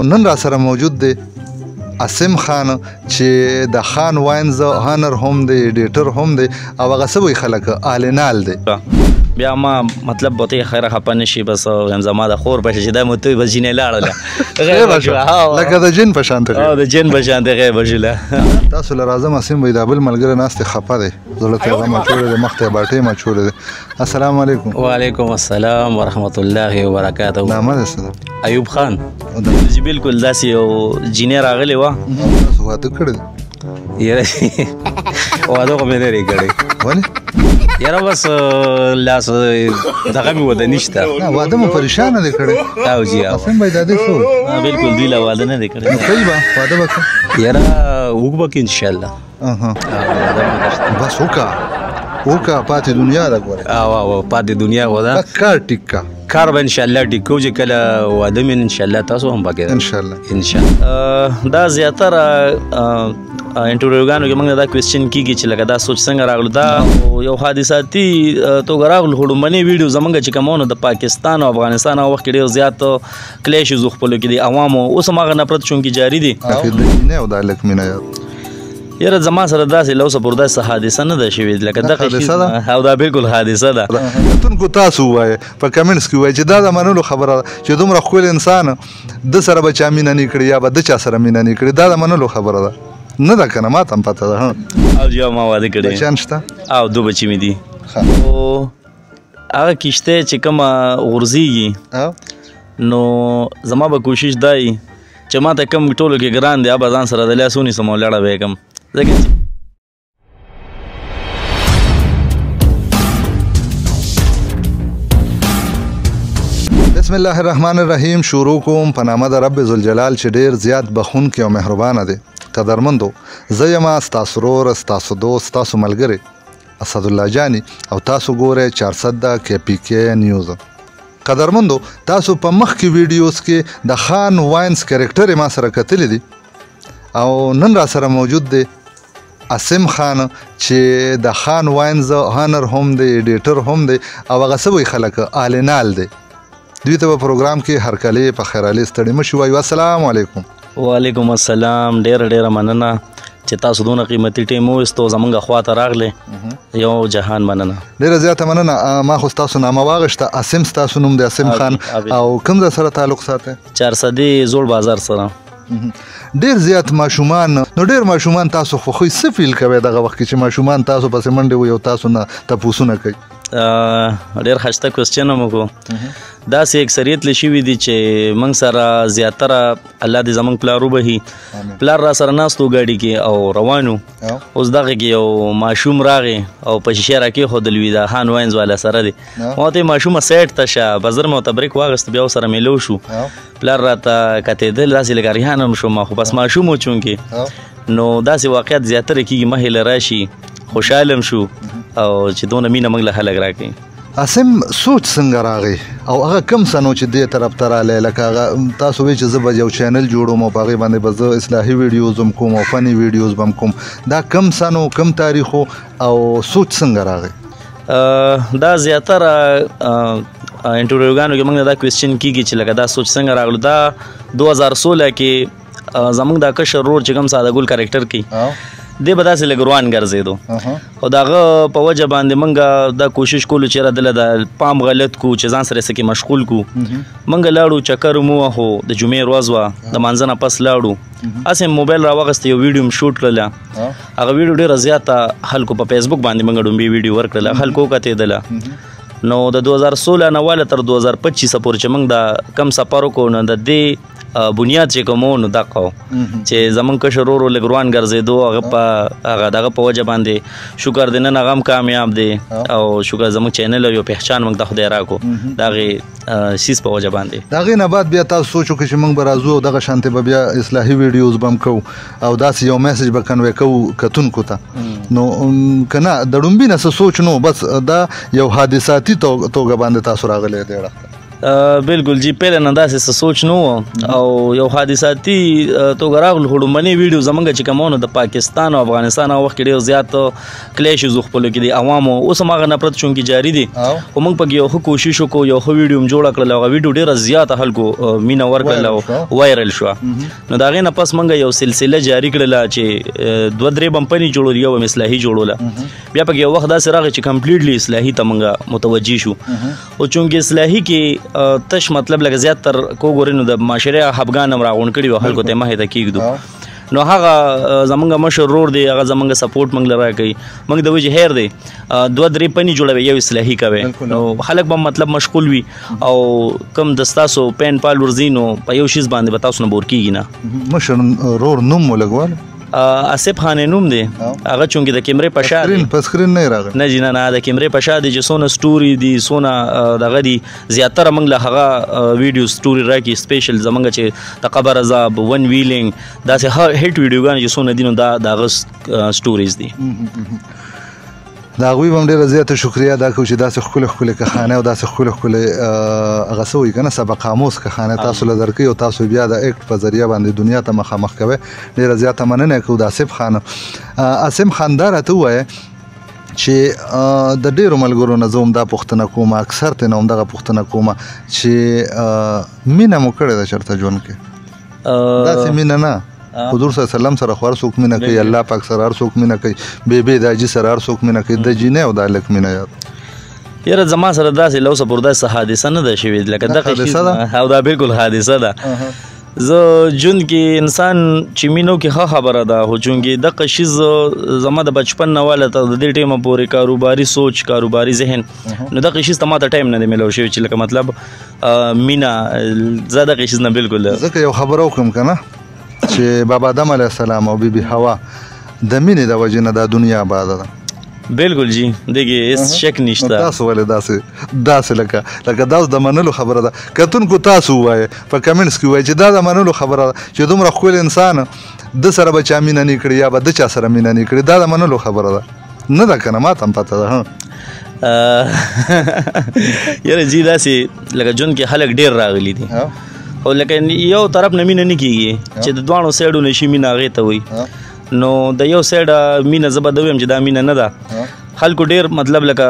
نن را سره موجود دی عاصم خان چې د خان واینز هانر هم دی، ایډیټر هم دی او هغه څه وایي خلک آلینال دی. بیا ما مطلب بته خیره خپه نشي، بس زما د خور په چې دا مو ته بس جنې لاړله غیب شو، لکه د جن په شان ته، او د جن په شان ته غیب شوله. تاسو له راځم عاصم وایي دا بل ملګری ناست خپه دی، زړه ته غم اچولی دی، مخ ته یې باټې مچولې دی. السلام علیکم. وعلیکم السلام ورحمت الله وبرکاته. نامه دې څه ده؟ ایوب خان. جی بالکل، داسې یو جنې راغلی وه. تاسو واده کړی دی؟ یاره واده خو مې نه دی کړی. ولې؟ یاره بس لاس دغه مې وده نشته. نه واده مو پریشانه دی کړی؟ او جی او عاصم بھائی دا دې څه وایي؟ بالکل، دوی لا واده نه دی کړی. نو کوي به واده به کوي؟ یاره وکړه به ان شاء الله. بس وکړه وکړه، پاتې دنیا ده ګوره. او او پاتې دنیا خو ده. کار ټیک کا، کار به ان شاء الله ټیک کوو چې کله واده مې ان شاء الله تاسو هم پکې ان شاء الله. ان شاء الله. دا زیاتره انټرویوګانو کې موږ دا کوېسچن کیږي چې لکه دا سوچ څنګه راغلو. دا یو حادثاتي توګه راغلو. خو لومړنۍ ویډیو زمونږ چې کومونه د پاکستان او افغانستان هغه وخت کې ډېر زیات کلیشز خپلو کې دي عوامو، اوس هم هغه نفرت چونکې جاري دي. نه او دا لک مینه یاد یاره زما سره داسې له اوسه پورې داسې حادثه نه ده شوې لکه دغه حادثه ده؟ او دا بالکل حادثه ده. کتونکو تاسو ووایئ په کمنټس کې ووایئ چې دا د منلو خبره ده چې دومره ښکلی انسان د سره به چا مینه نه کړي یا به د چا سره مینه نه کړي؟ دا د منلو خبره ده نه ده که نه؟ ما ته هم پته ده. او جی ما واده کړی. بچیان شته؟ او دوه بچي مې دي. او هغه کښتۍ چې کومه غورځېږي نو زما به کوشش دا وي چې ما ته کوم ټولو کې ګران دی هغه به ځان سره د لاس ونیسم او لړه به یې کړم، ځکه چې بسم الله الرحمن الرحیم. شروع کوم په نامه د رب ذوالجلال چې ډیر زیات بخونکی او مهربانه دی. قدرمندو، زه یم ستاسو ورور، ستاسو دوست، ستاسو ملګری اسدالله جاني او تاسو ګورئ چارسده کې پی کې نیوز. قدرمندو، تاسو په مخکې ویډیوز کې د خان واینز کرکټر ما سره کتلی دی او نن را سره موجود دی عاصم خان چې د خان واینز هانر هم دی، ایډیټر هم دی او هغه څه وایي خلک آلینال دی. دوی ته په پروګرام کې هرکلی په خیرالي ستړي مه شي وایو. السلام علیکم. وعلیکم السلام. ډېره ډېره مننه چې تاسو دونه قیمتي ټیم وویستو، زمونږ خوا ته راغلې، یو جهان مننه. ډېره زیاته مننه. ما خو ستاسو نامه واغېسته، عاصم ستاسو نوم دی، عاصم خان. او کوم ځای سره تعلق ساتئ؟ چارسدې زوړ بازار سره. ډېر زیات ماشومان، نو ډېر ماشومان تاسو خوښوي، څه فیل کوئ دغه وخت کې چې ماشومان تاسو پسې منډې وهي او تاسو نه تپوسونه کوي؟ ډېر ښایسته کوېسچن هم وکړو. داسې اکثریت له شوي دي چې موږ سره زیاتره الله دې زموږ پلار وبهي، پلار را سره ناست و ګاډي کې او روان وو. اوس دغه کې یو ماشوم راغی او په شیشه را کېښودل وي د خان واینز والا سره دی. ما ورته ماشومه سیټ ته شه، په زر مې ورته بریک واخیست، بیا ورسره میلو شو. پلار راته کتېدل داسې لکه ریحان هم شوم، خو بس ماشوم و چونکې. نو داسې واقعیت زیاتره کېږي، مخې له راشي خوشحاله هم شو او چې دونه مینه موږ له خلک راکوي. عاصم سوچ څنګه راغی او هغه کم سنو چې دې طرف ته راغلی؟ لکه هغه تاسو وایئ چې زه به یو چینل جوړوم او په هغې باندې به زه اصلاحي ویډیوز هم کوم او فني ویډیوز به هم کوم، دا کم سنو کم تاریخ او سوچ څنګه راغی؟ دا زیاتره انټرویوګانو کې موږ دا کوېسچن کیږي چې لکه دا سوچ څنګه راغلو. دا 2016 کې زموږ دا کشر ورور چې کوم ساده ګل کرکټر کوي دی به داسې لږ روان ګرځېدو او د هغه په وجه باندې موږ دا کوشش کولو چې دله د پام غلط کو چې ځان سره څه کې مشغول کو. موږ لاړو چکر مو وهو، د جمعې ورځ وه، د مانځه نه پس لاړو، هسې موبایل راواخیست یو ویډیو مې شوټ کړله. هغه ویډیو ډېره زیاته خلکو په فیسبوک باندې موږ ډومبۍ ویډیو ورکړله، خلکو وکتېدله. نو د 2016 نه واله تر 2025 پورې چې موږ دا کم سفر وکړو نو د دې بنیاد چې کوم نو دغه و چې زمونږ کشر ورور لږ روان ګرځېدو، هغه په هغه دغه په وجه باندې شکر دی نن هغه هم کامیاب دی او شکر زمونږ چینل یو پهچان موږ ته خدای راکړو د هغې څیز په وجه باندې. د هغې نه بعد بیا تاسو سوچ وکړئ چې موږ به راځو او دغه شانتې به بیا اصلاحي ویډیوز به هم کوو او داسې یو میسج به کنوی کوو کتونکو ته، نو که نه د ړومبي نه څه سوچ نو بس دا یو حادثاتي توګه باندې تاسو راغلی دی اړخ ته؟ بالکل جی، پهله نه داسې څه سوچ نه و او یو حادثاتي توګه راغلو. خو لومړنۍ ویډیو زمونږ چې کوم د پاکستان او افغانستان هغه وخت کې ډېر زیات کلیشز خپلو کې دي عوامو، اوس هم هغه نفرت چونکې جاري دي، خو موږ پکې یو ښه کوشش وکړو، یو ښه ویډیو هم جوړه کړله، هغه ویډیو ډېره زیاته خلکو مینه ورکړله او وایرل شوه. نو د هغې نه پس موږ یو سلسله جاري کړله چې دوه درې به هم پني جوړول، یو به هم اصلاحي جوړوله. بیا پکې یو وخت داسې راغی چې کمپلیټلی اصلاحي ته موږ متوجه شو، او چونکې اصلاحي کې تش مطلب لکه زیات تر کو ګورې نو د معاشرې خفګان هم راغونډ کړي وو، خلکو ته مخې ته کېږدو. نو هغه زمونږ مشر ورور دی، هغه زمونږ سپورټ موږ له راکوي، موږ د وجې خیر دی دوه درې پني جوړوي، یو اصلاحي کوي، نو خلک به مطلب مشغول وي او کم د ستاسو پین پال ورځي نو په یو شیز باندې به تاسو نه بور کېږي نه. مشر ورور نوم مو لګول؟ آصف خان نوم دی، هغه چونکې د کیمرې په شا دی، په سکرین نه راغلی. نه جی نه نه، د کیمرې په شا دی چې څونه سټوري دي څونه دغه دي، زیاتره موږ له هغه ویډیو سټوري راکړي سپیشل زمونږ چې د قبر عذاب ون ویلینګ داسې هیټ ویډیوګانې چې څونه دي نو دا د هغه سټوریز دي. د هغوی به هم ډېره زیاته شکریه ادا کوو چې داسې ښکلې ښکلې کښانې او داسې ښکلې ښکلې هغه څه وایي که نه سبق آموز کښانې تاسو له درکوي او تاسو بیا د اکټ په ذریعه باندې دنیا ته مخامخ کوئ. ډېره زیاته مننه کوو د آصف خان. عاصم خان، دا راته ووایه چې د ډېرو ملګرو نه زه هم دا پوښتنه کوم، اکثر ترې نه هم دغه پوښتنه کوم چې مینه مو کړې ده چېرته ژوند کې؟ داسې مینه نه، حضور صلی الله علیه وسلم سره خو هر څوک مینه کوي، الله پاک سره هر څوک مینه کوي، بې د حاجي سره هر څوک مینه کوي، د جینۍ او د هلک مینه یاد. یاره زما سره داسې له اوسه پورې داسې حادثه نه ده شوې، لکه دغه حادثه ده؟ او دا بالکل حادثه ده. زه ژوند کې انسان چې مینه وکړي ښه خبره ده، خو چونکې دغه شیز زما د بچپن نه واله تر دې ټیمه پورې کاروباري سوچ، کاروباري ذهن، نو دغه شیز ته ما ته ټایم نه دی میلاو شوی چې لکه مطلب مینه زه دغه شیز نه بالکل. ځکه یو خبره وکړم که نه چې بابا آدم علیه السلام او بیبي حوا د مینې د وجې نه دا دنیا آباده ده. بالکل جی، دې کې هېڅ شک نشته. تاسو ولې داسې داسې لکه لکه دا اوس د منلو خبره ده؟ کتونکو تاسو ووایئ په کمنټس کې ووایئ چې دا د منلو خبره ده چې دومره ښکلی انسان د سره به چا مینه نه کړي یا به د چا سره مینه نه کړي، دا د منلو خبره ده نه ده که نه؟ ما ته هم پته ده. یاره جی داسې لکه ژوند کې خلک ډېر راغلي دي، خو لکه یو طرف نه مینه نه کېږي چې د دواړو سایډو نه شي مینه هغې ته وایي، نو د یو سایډ مینه زه به دا ووایم چې دا مینه نه ده. خلکو ډېر مطلب لکه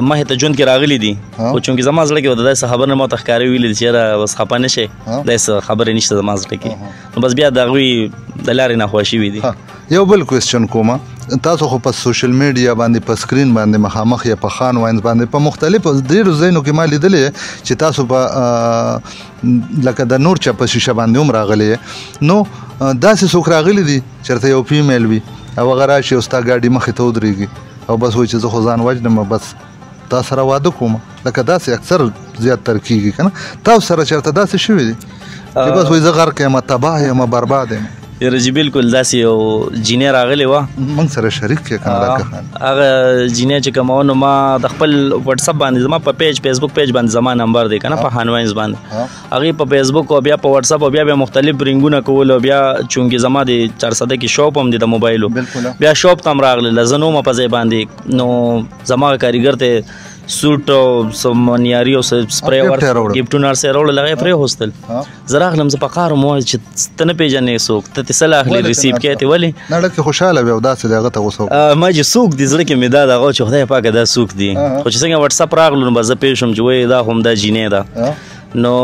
مخې ته ژوند کې راغلي دي، خو چونکې زما زړه کې ورته داسې خبره نه ما ته ښکارې ویلي چې یاره بس خفه نه شې، داسې خبرې نشته زما زړه کې، نو بس بیا د هغوی د لارې نه خوښ شوي دي. یو بل کوېسچن کوم، تاسو خو په سوشل میډیا باندې په سکرین باندې مخامخ یا په خان واینز باندې په مختلفو ډېرو ځایونو کې ما لیدلی چې تاسو په لکه د نور چا په شیشه باندې هم راغلی، نو داسې څوک راغلي دي چېرته یو فیمیل وي او هغه راشي او ستا ګاډي مخې ته ودرېږي او بس وایي چې زه خو ځان وژنم بس تا سره واده کوم، لکه داسې اکثر زیات تر کېږي که نه؟ تاسو سره چېرته داسې شوي دي چې بس وایي زه غرق یم، تباه یم، برباد یم؟ یاره جی بالکل داسې یو جینۍ راغلې وه، موږ سره شریک کړې که نه دا کښانه؟ هغه جینۍ چې کومه وه نو ما د خپل واتساپ باندې زما په پیج فیسبوک پیج باندې زما نمبر دی که نه په خان واینز باندې، هغې په فیسبوک او بیا په واتساپ او بیا بیا مختلف رنګونه کول، او بیا چونکې زما د چارسده کې شاپ هم دی د موبایلو، بیا شاپ ته هم راغلله، زه نه وم په ځای باندې، نو زما کاریګر ته سوټ او څه منیاري او څه سپری ګفټونه هر څه یې راوړل، هغه یې پرېښوستل. زه راغلم، زه په قهر وم، وایي چې ته نه پېژنې څوک، ته ترې څه له اخلې ریسیپ کې ته ولې؟ نه ډکه خوشحاله وي او داسې دی هغه ته غوسه وکړه. ما چې څوک دي زړه کې مې دا دغه چې خدای پاکه دا څوک دي، خو چې څنګه واتساپ راغلو نو بس زه پوه شوم چې وایي دا خو همدا جینۍ ده. نو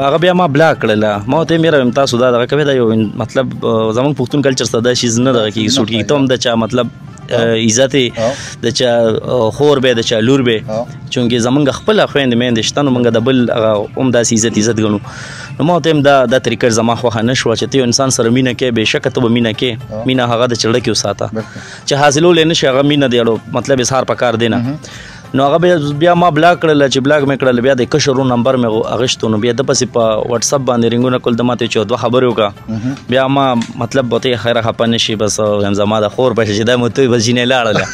هغه بیا ما بلاک کړله، ما ورته ویل میره تاسو دا دغه کوئ، دا یو مطلب زموږ پښتون کلچر سره دا شیز نه دغه کېږي، سوټ کېږي، ته هم د چا مطلب عزت د چا خور به د چا لور به، چونکې زمونږ خپله خویندې میندې شته، نو مونږ د بل هغه هم داسې عزت عزت ګڼو. نو ما ورته ویم دا طریقه زما خوښه نه شوه چې ته یو انسان سره مینه کوې، بېشکه ته به مینه کوې، مینه هغه د چړه کې وساته چې حاصلولی نه شي، هغه مینه دی اړو مطلب اظهار په کار دی نه. نو هغه بیا ما بلاک کړله، چې بلاک مې کړله بیا د کشر ورور نمبر مې اخیستو، نو بیا د پسې په واتساپ باندې رنګونه کول، د ما ته چې دوه خبرې وکړه، بیا ما مطلب به ته خیره خفه نه شي، بس وایم زما د خور په چې دا مو ته بس جینۍ لاړله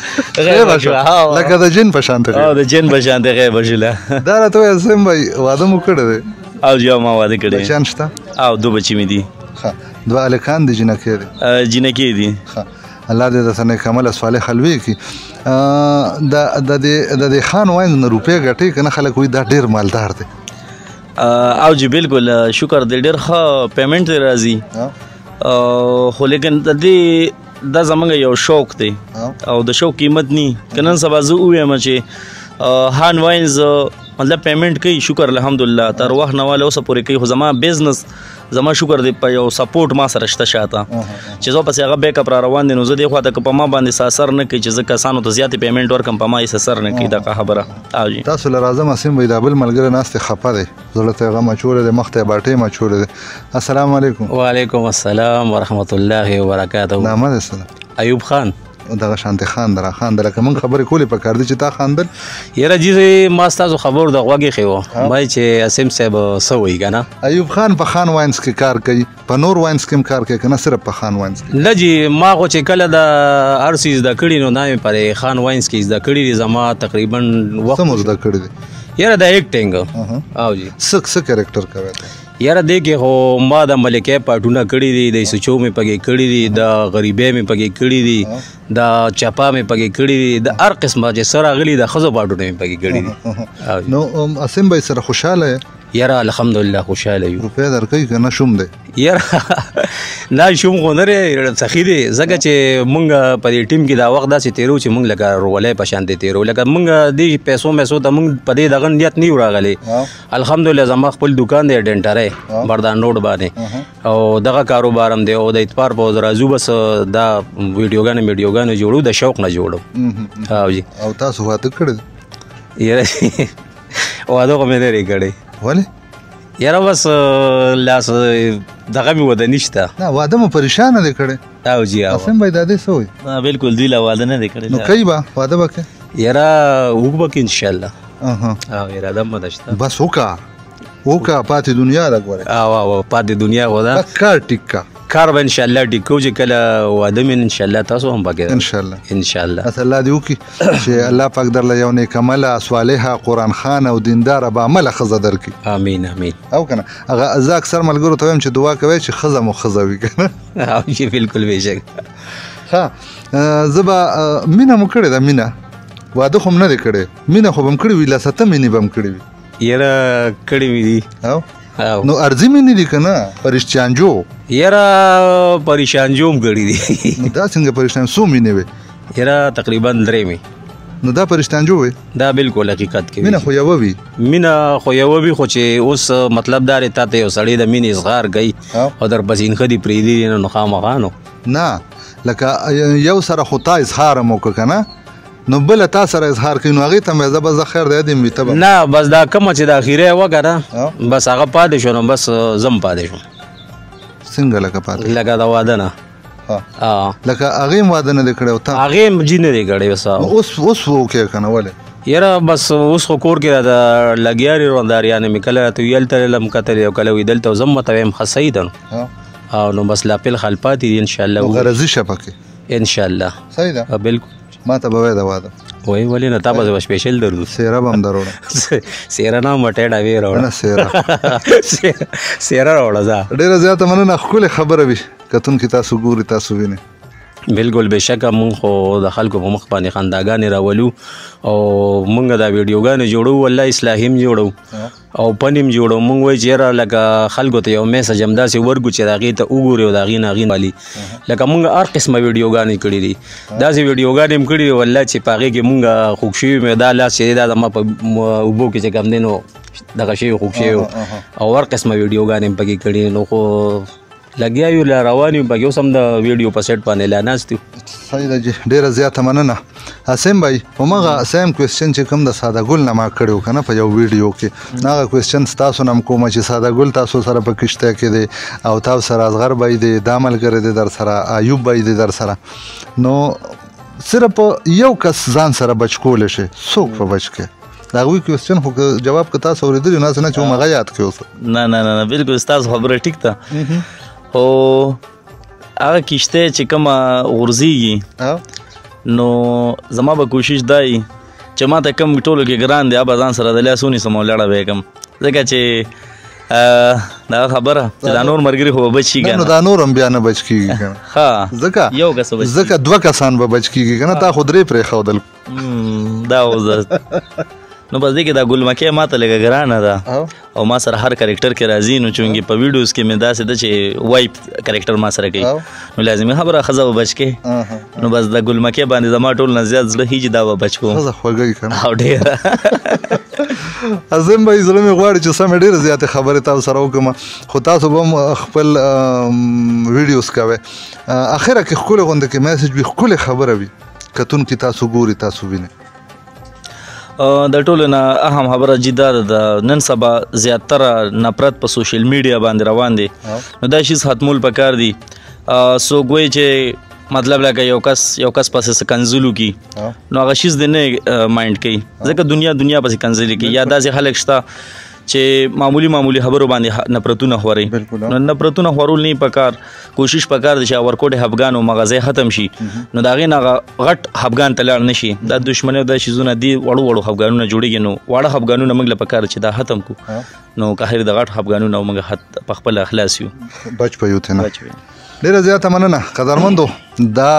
غیبه شوه، لکه د جن په شان ته. او د جن په شان ته غیبه شوله. دا راته ووایه سم بھائی، واده مو کړی دی؟ او جی ما واده کړی. بچیان شته؟ او دوه بچي مې دي. ښه، دوه هلکان دي جینکۍ دي؟ جینکۍ دي. ښه، الله دې درته نیک عمله صالح لوی کړي. د دې خان واینز نه روپۍ ګټې که نه؟ خلک وایي دا ډېر مالدار دی. او جی بالکل شکر دی، ډېر ښه payment راځي، خو لیکن د دې دا زمونږ یو شوق دی او د شوق قیمت نی. که نن سبا زه ووایم چې خان واینز مطلب payment کوي، شکر الحمدلله تر وخت نه واله اوسه پورې کوي، خو زما business زما شکر دی په یو support ما سره شته شاته چې زه پسې هغه back up را روان دی، نو زه دې خواته که په ما باندې څه اثر نه کوي چې زه کسانو ته زیاتې payment ورکړم، په ما هېڅ اثر نه کوي دغه خبره. او جي تاسو له راځم اسیم بھائی، دا بل ملګری ناست دی خفه دی، زړه ته یې غم اچولی دی، مخ ته یې باټې هم اچولې دی. السلام علیکم. وعلیکم السلام ورحمت الله وبرکاته. نامه دې څه ده؟ ایوب خان. دغه شانتې خان ده، را خان ده، لکه موږ خبرې کولې په کار دي چې تا خاندل. یاره جي ما ستاسو خبرو د غوږ ایښی و، ما چې اسیم صاحب څه وایي که نه. ایوب خان په خان واینس کې کار کوي، په نور واینس کې هم کار کوي که نه صرف په خان واینس کې؟ نه جي، ما خو چې کله د هر څه زده کړي نو دا مې په خان واینس کې زده کړي دي. زما تقریبا وخت څه مو زده کړي دي؟ یاره د acting. او جي څه character کوې ته؟ یاره دې کې خو ما د ملکې پاټونه کړي دي، د سوچو مې پکې کړي دي، د غریبۍ مې پکې کړي دي، د چپا مې پکې کړي دي، د هر قسمه چې سره راغلي د ښځو پاټونه مې پکې کړي دي. نو اسیم بھائی سره خوشحاله یې؟ یاره الحمدلله خوشحاله یو. روپۍ درکوي که نه شوم دی؟ یاره نه شوم خو نه دی، سخي دی، ځکه چې مونږ په دې ټیم کې دا وخت داسې تېرو چې مونږ لکه رولۍ په شان دی تېرو، لکه مونږ دې پیسو میسو ته مونږ په دې دغه نیت نه یو راغلی. الحمدلله زما خپل دوکان دی ډینټری بردان روډ باندې، او دغه کاروبار هم دی، او د اتوار په ورځ راځو، بس دا ویډیوګانې میډیوګانې جوړو، د شوق نه جوړو. او جي. او تاسو واده کړی دی؟ یاره واده خو مې نه دی کړی. ولې؟ یاره بس لاس دغه مې وده نشته. نه واده مو پریشانه دی کړی؟ او جي او. قاسم بھائی دا دې څه وایي؟ بالکل دوی لا واده نه دی کړی. نو کوي به واده به کوي؟ یاره وکړه به ان شاء الله. او اراده مو نشته. بس وکړه وکړه، پاتې دنیا ده ګوره. او او پاتې دنیا خو ده. کار ټیک کا. کار به ان شاء الله ټیک کوو چې کله واده مې ان شاء الله تاسو هم پکې ان شاء الله. ان شاء الله. بس الله دې وکړي چې الله پاک درله یو نیک عمله صالحه قرآن خان او دینداره باعمله ښځه درکړي. امین امین. او که نه هغه زه اکثر ملګرو ته وایم چې دعا کوئ چې ښځه مو ښځه وي که نه. او جي بالکل بېشک. ښه زه به مینه مو کړې ده؟ مینه واده خو هم نه دی کړی، مینه خو به هم کړې وي، لس اته مینې به هم کړې وي. یاره کړې مې دي. او او نو ارزي مې نه دي که نه پریشانجو؟ یاره پریشانجو هم کړي دي. نو دا څنګه پریشان څو مینې وې؟ یاره تقریبا درې مې. نو دا پریشانجو وې؟ دا بالکل حقیقت کې مینه خو یوه وي. مینه خو یوه وي، خو چې اوس مطلب دا دی تا ته یو سړی د مینې اظهار کوي او در پسې نښتې پرېږدي نو خامخا نو نه لکه یو سره خو تا اظهار هم وکړه که نه، نو بله تا سره اظهار کوي، نو هغې ته مې زه بس زه خیر دی دې وي ته به نه. بس دا کومه چې د اخیری وه که نه، بس هغه پاتې شو، نو بس زه هم پاتې شوم. څنګه لکه پاتې؟ لکه د واده نه. لکه هغې هم واده نه دی کړی او تا؟ هغې هم جي نه دی کړی. بس نو اوس وکړې که نه ولې؟ یاره بس اوس خو کور کې راته لګیا دي رونداریانې مې، کله راته ویل هلته لم کتلې او کله وایي دلته زه هم ورته وایم ښه صحیح ده نو. او نو بس لا پل خال پاتې دي ان شاء الله. غرضي شه پکې ان شاء الله. صحیح ده؟ بالکل. ما ته به وایې د واده؟ وایي ولې نه، تا به special درځو. سیره به هم دروړم. سیره نه مټې ډاوې راوړه. نه سیره سیره راوړه ځه. ډېره زیاته مننه، ښکلې خبره وي، کتونکي تاسو ګوري تاسو وینئ. بالکل بېشکه مونږ خو د خلکو په مخ باندې خنداګانې راولو او مونږ دا ویډیوګانې جوړو، والله اصلاحي هم جوړو او پن هم جوړو. مونږ وایو چې یاره لکه خلکو ته یو message هم داسې ورکړو چې د هغې ته وګوري او د هغې نه هغې والي. لکه مونږ هر قسمه ویډیوګانې کړې دي، داسې ویډیوګانې هم کړې دي والله چې په هغې کې مونږ خوږ شوي مې دا لاس چې دی دا زما په اوبو کې چې کوم دی نو دغه شوي خوږ شوي او هر قسمه ویډیوګانې هم پکې کړې. نو خو لګیا یو لا روان یو پکې، اوس هم د ویډیو په سیټ باندې لا ناست یو. صحیح ده جي، ډېره زیاته مننه. اسیم بھائی، هماغه same question چې کوم د ساده ګل نه ما کړی و که نه په یو ویډیو کې، هغه question ستاسو نه هم کوم چې ساده ګل تاسو سره په کښته کې دی او تاسو سره اصغر بھائی دی، دا ملګری دی در سره، ایوب بھائی دی در سره، نو صرف یو کس ځان سره بچ کولی شي، څوک په بچ کې؟ د هغوی question خو که جواب که تاسو اورېدلی نو هسې نه چې هماغه یاد کړي اوس. نه نه نه، بالکل ستاسو خبره ټیک ده. خو هغه کښتۍ چې کومه غورځېږي نو زما به کوشش دا وي چې ما ته کوم ټولو کې ګران دی هغه به ځان سره د لاس ونیسم او لړه به یې کړم، ځکه چې دا خبره چې دا نور ملګري خو به بچ شي که نه. نو دا نور هم بیا نه بچ کېږي که نه. ښه، ځکه یو کس به بچ ځکه دوه کسان به بچ کېږي که نه، تا خو درې پرېښودل. دا اوس نو بس دې کې دا ګل مکه ماته لږه ګرانه ده او ما سره هر کریکټر کې راځي، نو چونکې په ویډیوز کې مې داسې ده چې وایپ کریکټر ما سره کوي، نو لازمي خبره ښځه به بچ کې. نو بس د ګل مکې باندې زما ټول نه زیات زړه هیچ دا به بچ کوم. ښځه خوږه وي که نه؟ او ډېره. عظیم بھائی زړه مې غواړي چې سمې ډېرې زیاتې خبرې تاسو سره وکړم، خو تاسو به هم خپل ویډیوز کوئ. اخره کې ښکلې غوندې کې میسج وي، ښکلې خبره وي، کتونکي تاسو ګوري، تاسو وینئ. د ټولو نه اهم خبره جی دا ده، د نن سبا زیاتره نفرت په سوشل میډیا باندې روان دی، نو دا شیز ختمول پکار دي. څوک وایي چې مطلب لکه یو کس پسې څه کنځلو کي، نو هغه شیز دې نه مایند کوي، ځکه دنیا پسې کنځلې کوي. یا داسې خلک شته چې معمولي خبرو باندې نفرتونه خوري، نو نفرتونه خورول نه پکار. کوشش پکار دی چې ورکوټ خفګان او مغزه ختم شي، نو د هغې نه هغه غټ خفګان ته لاړ نه شي. دا دښمنۍ او دا شیزونه دي وړو وړو خفګانونه جوړېږي، نو واړه خفګانونه موږ له پکار چې دا ختم کړو، نو که هر د غټ خفګانونه موږ په خپله خلاص یو، بچ په یو تنه. بچ یو. ډېره زیاته مننه قدرمندو، دا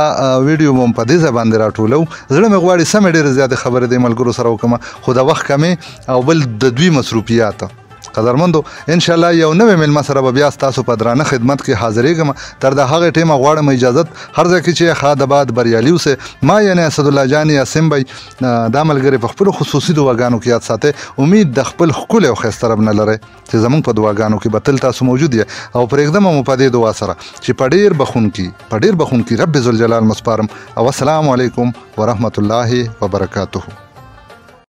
ویډیو مو په دې ځای باندې راټولو. زړه مې غواړي سمې ډېرې زیاتې خبرې دې ملګرو سره وکړم، خو د وخت کمې او بل د دوی مصروفیات. قدرمندو انشاءالله یو نوی مېلمه سره به بیا ستاسو په درانه خدمت کې حاضرېږم. تر د هغې ټیمه غواړم اجازت، هر ځای کې چې ښاد آباد بریالي اوسئ. ما یعنې اسدالله جان یاسین بھائی دا ملګری په خپلو خصوصي دعاګانو کې یاد ساتئ. امید د خپل ښکلی او ښایسته رب نه لرئ چې زموږ په دعاګانو کې به تل تاسو موجود یئ، او پرېږدمه مو په دې دعا سره چې په ډېر بخښونکي رب ذوالجلال مو سپارم. او السلام علیکم ورحمت الله وبرکاته.